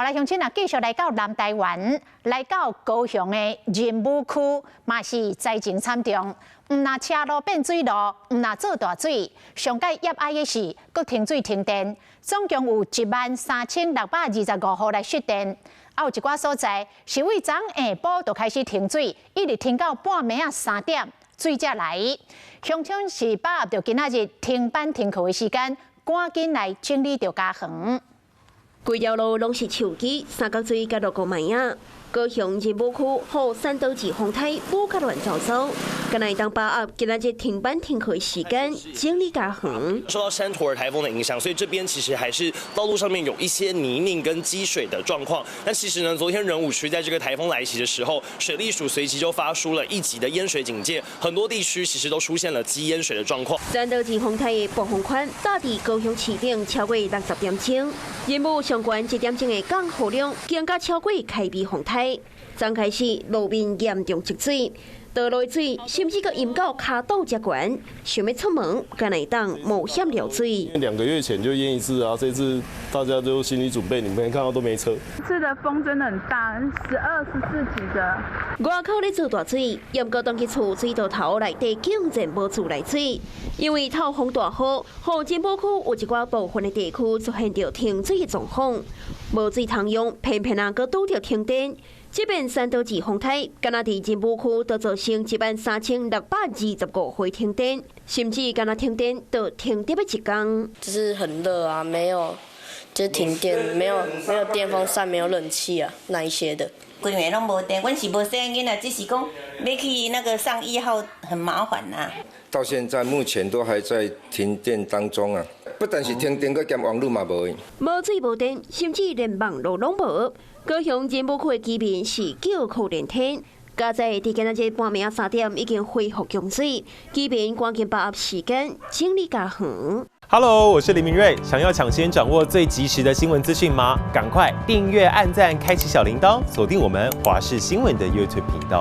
來鄉親啊，繼續來到南台灣，來到高雄的仁武區，嘛是災情慘重。毋但車路變水路，毋但做大水，上蓋悲哀的是，閣停水停電，總共有13,625戶來失電。啊，有一寡所在是對昨下晡就開始停水，一直停到半暝仔3點，水才來。鄉親是把握著今仔日停班停課的時間，趕緊來整理著家園。規條路攏是樹枝，三角錐佮落個麥仔。高雄仁武區予山道士風颱舞甲亂糟糟，敢若會當把握今仔日停班停課的時間整理家園。受到山陀兒颱風的影響，所以這邊其實還是道路上面有一些泥濘跟積水的狀況。但其實呢，昨天仁武區在這個颱風來襲的時候，水利署隨即就發出了一級的淹水警戒，很多地區其實都出現了積淹水的狀況。山道士風颱的暴風圈，炸佇高雄市頂超過60點鐘，仁武上懸一點鐘的降雨量，更加超過開美風颱。昨開始路面嚴重積水，道路水甚至閣淹到跤肚遮懸，想欲出門，敢若會當冒險撩水。 2個月前就淹一次啊，這次大家都心理準備，你們看到都沒車。這次的風真的很大，12、14級的。外口咧做大水，毋過當去厝水道頭內底竟然無自來水，因為透風大雨，予仁武區有一寡部分的地區出現著停水的狀況，無水通用，偏偏啊閣拄著停電。這遍山道士風颱，敢若佇仁武區都造成13,625戶停電，甚至敢若停電都停得欲一工。就是很熱啊，沒有，就是停電，沒有電風扇，沒有冷氣啊，那一些的。規暝攏無電，阮是無細漢囡仔，只是講欲去那個上1號很麻煩吶。到現在目前都還在停電當中啊，不但是停電，閣兼網路嘛無。無水無電，甚至連網路攏無。高雄仁武區的居民是叫苦連天，佳哉佇今仔日半暝3點已經恢復供水，居民趕緊把握時間整理家園。 Hello，我是林明瑞，想要搶先掌握最及時的新聞資訊嗎？趕快訂閱、按讚、開啟小鈴鐺，鎖定我們華視新聞的 YouTube 頻道。